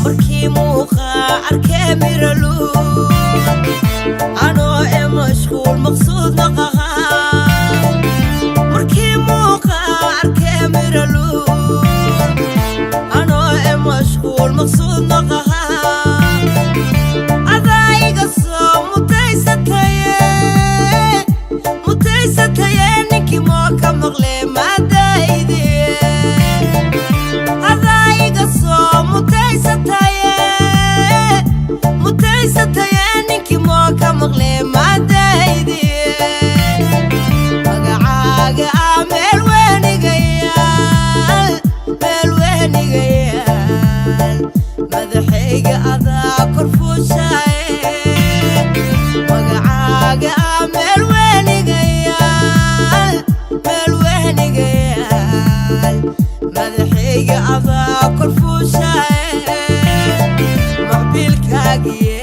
Markii muuqa arkee miraluun, anoo e mashquul maqsuud naqaha. Markii muuqa arkee miraluun, anoo e mashquul maqsuud naqaha. Adaa iga soo mutaysataye, mutaysataye, ninkii moo ka maqle maadayde. Adaa iga soo mutaysataye, mutaysataye, ninkii moo ka maqle maadayde. Magacaaga ah meel weynigayaal, meel weynigayaal, madaxayga adaa kor fuushaaye. Magacaaga ah meel weynigayaal, meel weynigayaal, madaxayga adaa kor fuushaaye. Macbiilkaagiye,